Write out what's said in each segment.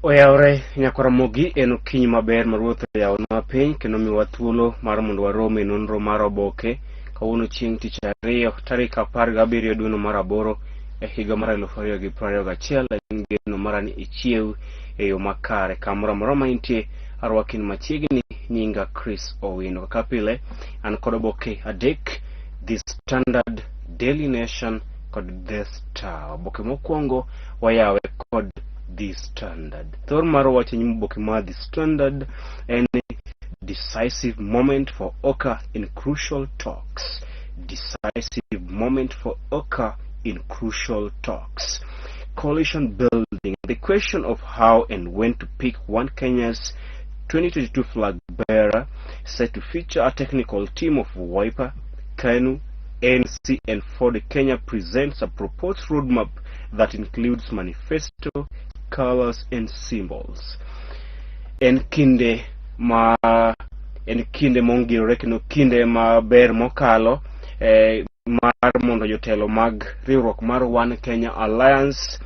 Oyawre Nyakwaramogi en okinyi maber ma Ruoth oyawonwa piny kendo miwa thuolo mar mondo warom e nonro mar oboke kawuono chieng' tich ariyo tarik 17 dweno mar aboro e higa mar 2021. En geno mara ni ichiew e yo makare kamoro amora ma intie. Arwakini machiegni, nyinga Chris Owino. Kaka pile an kod oboke adek: The Standard, Daily Nation kod The Star. Oboke mokwongo wayawe kod The Standard. Thor mar wach e nyim oboke mar The Standard en "Decisive moment for OKA in crucial talks". Decisive moment for OKA in crucial talks. Coalition building. The question of how and when to pick One Kenya's 2022 flag bearer, set to feature a technical team of Wiper, KANU, ANC and Ford Kenya, presents a proposed roadmap that includes manifesto, colors and symbols. En kinde mongirore kendo kinde maber mokalo mar mondo jotelo mag riwruok mar One Kenya Alliance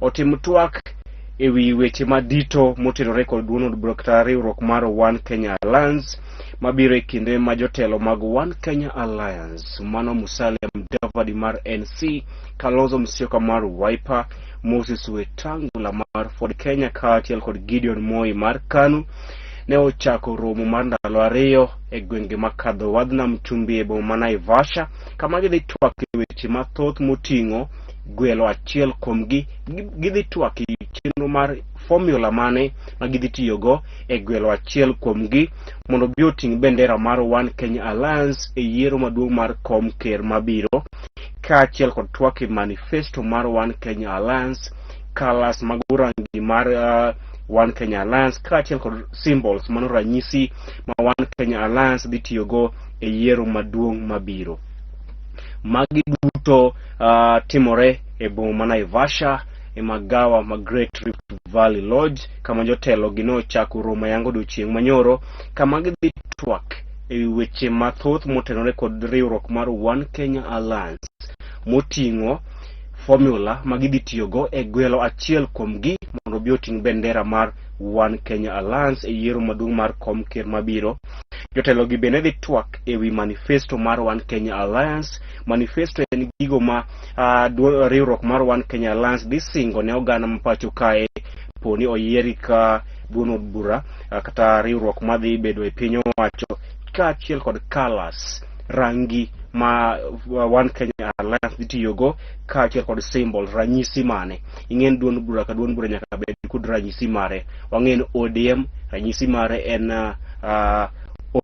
otim twak e wi weche madito motenore kod duond od bura kata riwruok mar One Kenya Alliance, mabiro e kinde ma jotelo mag One Kenya Alliance, mano Musalia Mudavadi mar NC, Kalonzo Musyoka mar Wiper, Moses Wetangula mar Ford Kenya kaachiel kod Gideon Moi mar KANU, ne ochako romo mar ndalo 2 e gwenge makadho wadh nam chumbi e boma ma Naivasha, kama gidhi twak e weche mathoth moting'o gwelo achiel kuomgi. Gidhi twak e chenro mar formula mane ma gidhi tiyogo e gwelo achiel kuomgi mondo obi oting' bendera mar One Kenya Alliance e yiero maduong' mar kom ker mabiro, kaachiel kod twak e manifesto mar One Kenya Alliance, colors mag rangi mar One Kenya Alliance kaachiel kod symbols, mano ranyisi ma One Kenya Alliance dhi tiyogo e yiero maduong' mabiro. Magi duto timore e boma ma Naivasha e magawa ma Great Rift Valley Lodge, kama jotelo gi nochako romo yango odiochieng' manyoro, kama gidhi twak e wi weche mathoth motenore kod riwruok mar One Kenya Alliance, moting'o formula ma gidhi tiyogo e gwelo achiel kuomgi mondo obi oting' bendera mar One Kenya Alliance e yiero maduong' mar kom ker mabiro. Jotelo gi bende dhi twak e wi manifesto mar One Kenya Alliance. Manifesto en gigo ma riwruok mar One Kenya Alliance dhi singo ne oganda ma pacho kae poni oyieri ka duond od bura kata riwruok madhi bedo e piny owacho, kaachiel kod colors, rangi ma One Kenya Alliance dhi tiyogo, kaachiel kod symbol, ranyisi mane. Ing'e ni duond bura ka duond bura nyaka bed kod ranyisi mare. Wang'e ni ODM ranyisi mare en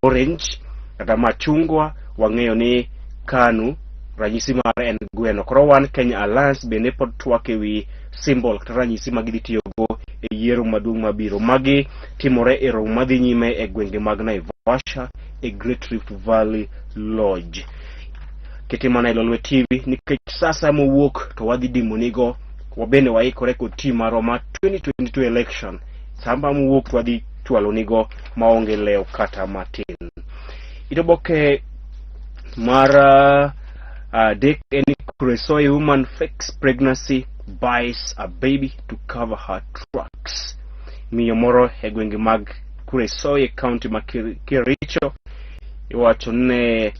orange kata machungwa. Wang'eyo ni KANU ranyisi mare en gweno. Koro One Kenya Alliance bende pod twak e wi symbol kata ranyisi ma gidhi tiyogo e yiero maduong' mabiro. Magi timore e romo madhi nyime e gwenge mag Naivasha e Great Rift Valley Lodge. Kete mana e Lolwe TV, nikech sasa mowuok to wadhi dimonigo. Wabende waikore kod team marwa ma 2022 election. Samba mowuok to wadhi chwalonigo maonge lew kata matin. Itoboke mar adek en "Kuresoi woman fakes pregnancy, buys a baby to cover her tracks". Miyo moro e gwenge mag Kuresoi e county ma Kericho iwacho ni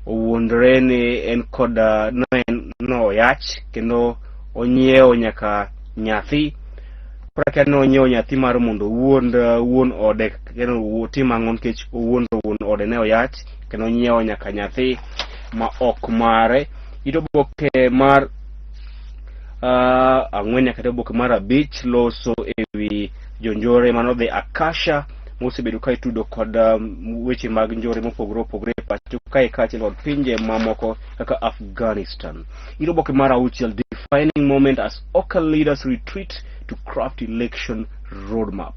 owuondore ni en kod ne en noyach kendo onyiewo nyaka nyathi. Koro akia ni onyiewo nyathi mar mondo owuond wuon ode kendo otim ang'o, nikech owuondo wuon ode ne oyach kendo onyiewo nyaka nyathi ma ok mare. It oboke mar ang'wen nyaka oboke mar abich loso ewi jonjore mano the Akasha mosebedo ka itudo kod weche mag njore mopogore opogore e pacho kae kaachiel kod pinje mamoko kaka Afghanistan. It oboke mar auchiel, "Defining moment as OKA leaders retreat to craft election roadmap".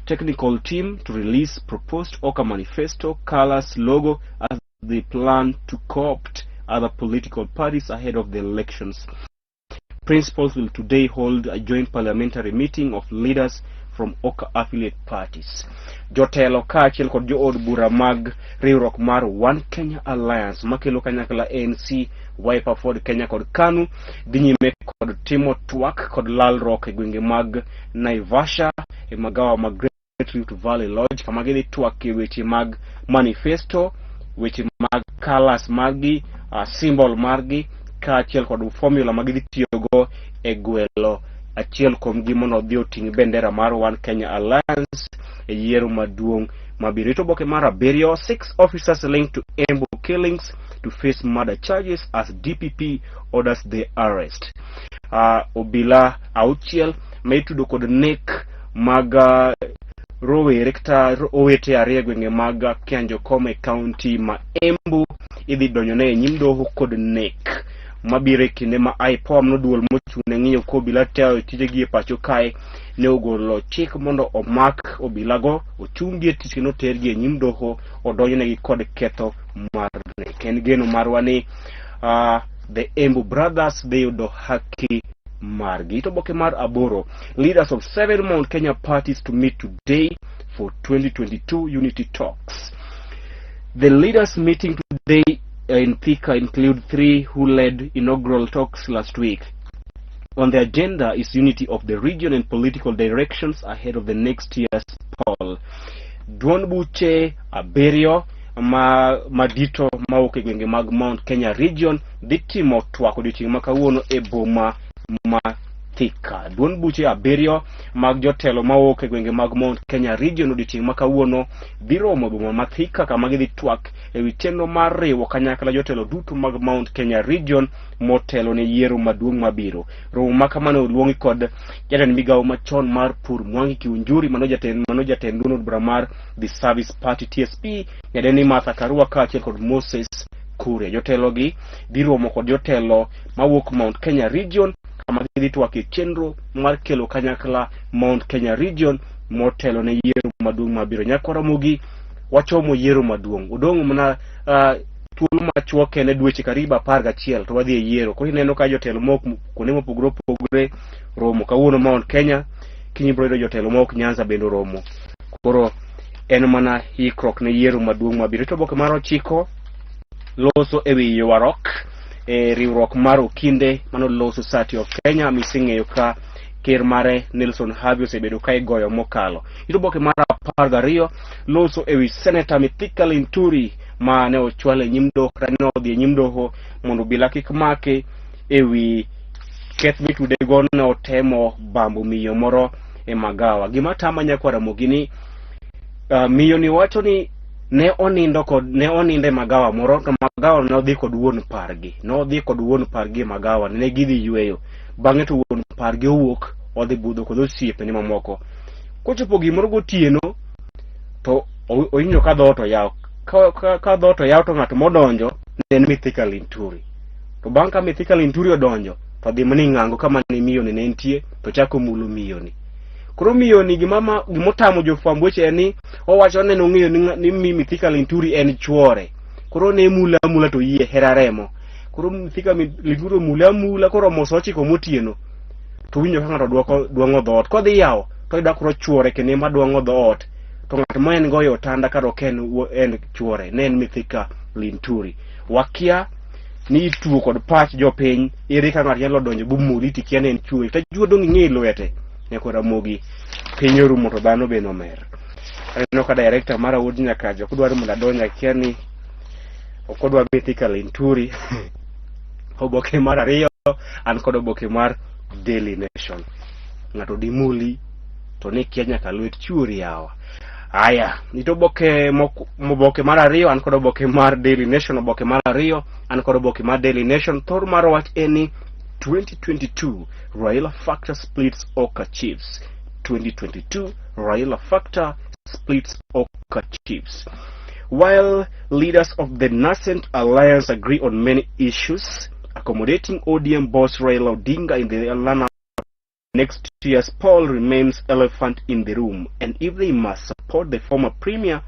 Technical team to release proposed OKA manifesto, colors, logo as they plan to co-opt other political parties ahead of the elections. Principals will today hold a joint parliamentary meeting of leaders from OKA affiliate parties. Jotelo kaachiel kod jood bura mag riwruok mar One Kenya Alliance makelo kanyakla ANC, Wiper, Ford Kenya kod KANU dhi nyime kod timo twak kod lalruok e gwenge mag Naivasha e magawa mag Great Rift Valley Lodge kama gidhi twak e weche mag manifesto, weche mag colors margi, symbol margi kaachiel kod formula ma gidhi tiyogo e gwelo achiel kuomgi mondo odhi oting' bendera mar One Kenya Alliance e yiero maduong' mabiro. Ito oboke mar abiriyo, six officers linked to Embu killings to face murder charges as DPP orders the arrest. Obila auchiel ma itudo kod nek mag rowere kata owete ariyo e gwenge mag Kianjokoma e kaunti ma Embu idhi donjone e nyim doho kod nek mabiro e kinde ma IPOA mano duol mochung' ne ng'iyo ka obila tayo tijegi e pacho kae ne ogolo chik mondo omak obilago ochung'gi e tich kendo otergi e nyim doho odonjnegi kod ketho mar nek. En geno marwa ni the Embu Brothers dhi yudo haki margi. To oboke mar aboro, leaders of seven Mount Kenya parties to meet today for 2022 unity talks. The leaders meeting today in Thika include three who led inaugural talks last week. On the agenda is unity of the region and political directions ahead of the next year's poll. Duond buche abiriyo ma madito mawuok e gwenge mag Mount Kenya region dhi timo twak odiochieng' ma kawuono e boma ma Thika. Duond buche abiriyo mag jotelo mawuok e gwenge mag Mount Kenya region odiochieng' ma kawuono dhi romo e boma ma Thika kama gidhi twak e wi chenro mar riwo kanyakla jotelo duto mag Mount Kenya region motelo ne yiero maduong' mabiro. Romo ma kamano oluongi kod jatend migawo machon mar pur Mwangi Kiunjuri mano jatend mano jatend duond od bura mar The Service Party TSP nyadendi Martha Karua kaachiel kod Moses Kuria. Jotelo gi dhi romo kod jotelo mawuok Mount Kenya region kama gidhi twak e chenro mar kelo kanyakla Mount Kenya region motelo ne yiero maduong' mabiro. Nyakwa Ramogi wachomo yiero maduong'. Odong' mana thuolo machuok kende dweche karibu 11 to wadhi e yiero. Koro ineno ka jotelo mok kuonde mopogore opogore romo. Kawuono Mount Kenya, kiny ibiro yudo jotelo mawuok Nyanza bende oromo. Koro en mana ikruok ne yiero maduong' mabiro. To oboke mar ochiko loso e wi ywaruok e riwruok mar Okinde mano Law Society of Kenya miseng'eyo ka ker mare Nelson Havi osebedo ka igoyo mokalo. Ito oboke mar 12 loso e wi Senator Mithika Linturi ma ne ochwal e nyim doho kata ne odhi e nyim doho mondo obila kik make e wi keth mitudego ne otemo bambo miyo moro e magawa. Gima tama nyakwa Ramogi ni miyo ni wacho ni ne onindo kod ne onindo e magawa moro to magawa ne odhi kod wuon pargi ne odhi kod wuon pargi e magawa ne gidhi yweyo bang'e to wuon pargi owuok odhi budho kod osiepene mamoko kochopo gimoro gotieno to owinjo ka dhoot oyaw ka dhoot oyaw to ng'at modonjo ne en Mithika Linturi to bang' ka Mithika Linturi odonjo to dhi mana ing'ango kama ne miyoni ne nitie to chako mulo miyoni koro miyoni gima gimotamo jofwamb weche en ni owacho ni nong'eyo ni Mithika Linturi en chuore koro ne mula amula to yie hera remo koro Mithika Linturi omule amula koro omo sa ochiko motieno to winjo ka ng'ato dwoko dwang'o dhoot kodhi yawo to oyudo ka koro chuore kendo ema dwang'o dhoot to ng'at ma en go e otanda kar ok en en chuore ne en Mithika Linturi wakia ni ituo kod pach jopiny ere ka ng'ato nyalo donjo bumuli tikia ni en chuori to juo dong ing'e lwete nyako Ramogi piny orumo to dhano bende omer aneno ka director mara wuod Nyakajo ok dwar mondo adonj akia ni ok odwa Mithika Linturi oboke mar ariyo an kod oboke mar Daily Nation ng'ato dimuli to ni kia nyaka lwet chuori yawa aya nito oboke oboke mar ariyo an kod oboke mar Daily Nation oboke mar ariyo an kod oboke mar Daily Nation thor mar wach en ni 2022 Raila Factor splits Oka Chiefs 2022 Raila Factor splits Oka Chiefs. While leaders of the nascent alliance agree on many issues, accommodating ODM boss Raila Odinga in the run next year's poll remains elephant in the room, and if they must support the former premier,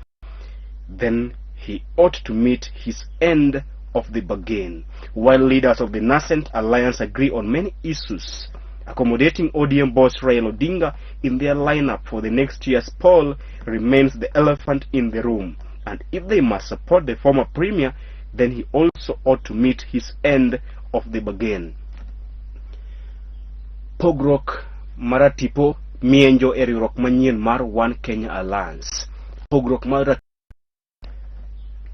then he ought to meet his end of the bargain. While leaders of the nascent alliance agree on many issues, Accommodating ODM boss Raila Odinga in their lineup for the next year's poll remains the elephant in the room. And if they must support the former premier, then he also ought to meet his end of the bargain. Pogruok maratipo mienjo e riwruok manyien mar One Kenya Alliance. Pogruok mar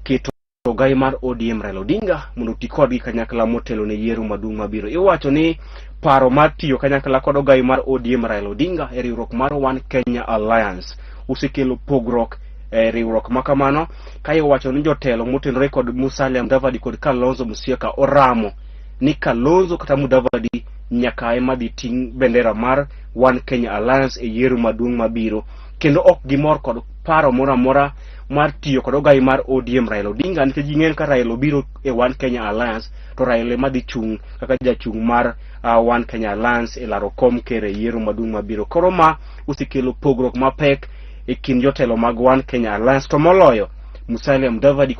keto ogai mar ODM Raila Odinga mondo oti kodgi kanyakla motelo ne yiero maduong' mabiro. Iwacho ni paro mar tiyo kanyakla kod ogai mar ODM Raila Odinga e riwruok mar One Kenya Alliance osekelo pogruok e riwruok ma kamano ka iwacho ni jotelo motenore kod Musalia Mudavadi kod Kalonzo Musyoka oramo ni Kalonzo kata Mudavadi nyaka ema dhi ting' bendera mar One Kenya Alliance e yiero maduong' mabiro kendo ok gimor kod paro moro amora mar tiyo kod ogai mar ODM Raila Odinga nikech ging'eyo ka Raila obiro e One Kenya Alliance to Raila ema dhi chung' kaka jachung' mar One Kenya Alliance e laro kom ker e yiero maduong' mabiro. Koro ma osekelo pogruok mapek e kind jotelo mag One Kenya Alliance to moloyo Musalia Mudavadi.